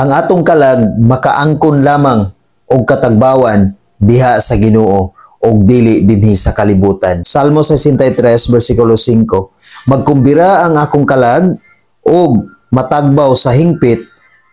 Ang atong kalag makaangkon lamang og katagbawan diha sa Ginoo og dili dinhi sa kalibutan. Salmo 63 versikulo 5. Magkumbira ang akong kalag og matagbaw sa hingpit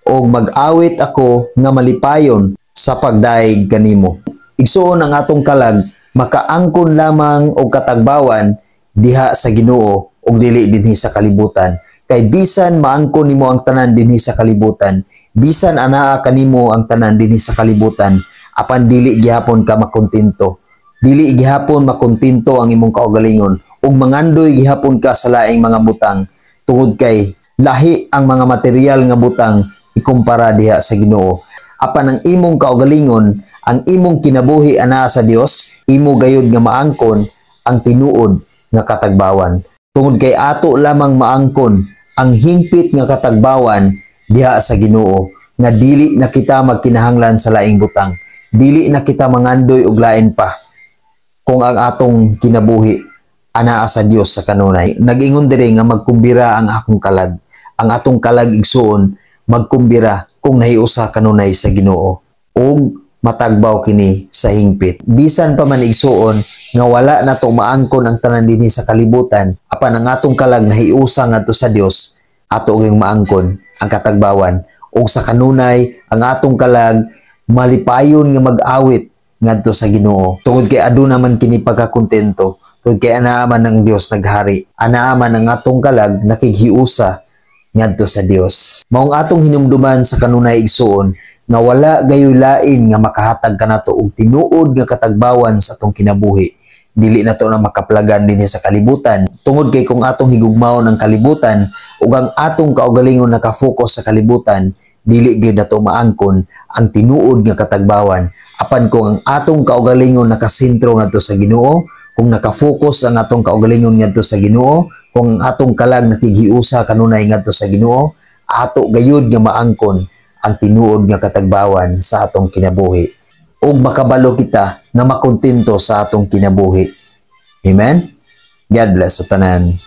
og mag-awit ako nga malipayon sa pagdayeg kanimo. Igsuon, ang atong kalag makaangkon lamang og katagbawan diha sa Ginoo ug dili dinhi sa kalibutan. Kay bisan maangkon nimo ang tanan dinhi sa kalibutan, bisan anaa kanimo ang tanan dinhi sa kalibutan, apan dili gihapon ka makontento. Dili gihapon makontento ang imong kaugalingon ug mangandoy gihapon ka sa laing mga butang tungod kay lahi ang mga material nga butang ikumpara diha sa Ginoo. Apan ang imong kaugalingon, ang imong kinabuhi anaa sa Dios, imo gayud nga maangkon ang tinuod nga katagbawan. Tungod kay ato lamang maangkon ang hingpit nga katagbawan diha sa Ginoo nga dili na kita magkinahanglan sa laing butang. Dili na kita mangandoy og lain pa kung ang atong kinabuhi anaa sa Dios sa kanunay. Nag-ingon diri nga magkumbira ang akong kalag. Ang atong kalag, igsuon, magkumbira kung nahiusa kanunay sa Ginoo ug matagbaw kini sa hingpit. Bisan pa man, igsuon, nga wala na to maangkon ang tanan dinhi sa kalibutan, apan ang atong kalag nahiusa ngadto sa Dios, ato gyung maangkon ang katagbawan ug sa kanunay ang atong kalag malipayon nga mag-awit ngadto sa Ginoo. Tungod kay aduna man kini pagkakontento, tungod kay anaa man ang Dios naghari, anaa man ang atong kalag nakighiusa ngadto sa Dios. Maong atong hinumduman sa kanunay, igsuon, nga wala gayoy lain nga makahatag kanato og tinuod nga katagbawan sa atong kinabuhi. Dili na to na makaplagan dinhi sa kalibutan. Tungod kay kung atong higugmaon ang kalibutan ug ang atong kaugalingon naka-focus sa kalibutan, dili gyud nato maangkon ang tinuod nga katagbawan. Apan kung ang atong kaugalingon nakasentro ngadto sa Ginoo, kung naka-focus ang atong kaugalingon ngadto sa Ginoo, kung ang atong kalag nakighiusa kanunay ngadto sa Ginoo, ato gayud nga maangkon ang tinuod nga katagbawan sa atong kinabuhi. Ug makabalo kita nga makontento sa atong kinabuhi. Amen? God bless sa tanan.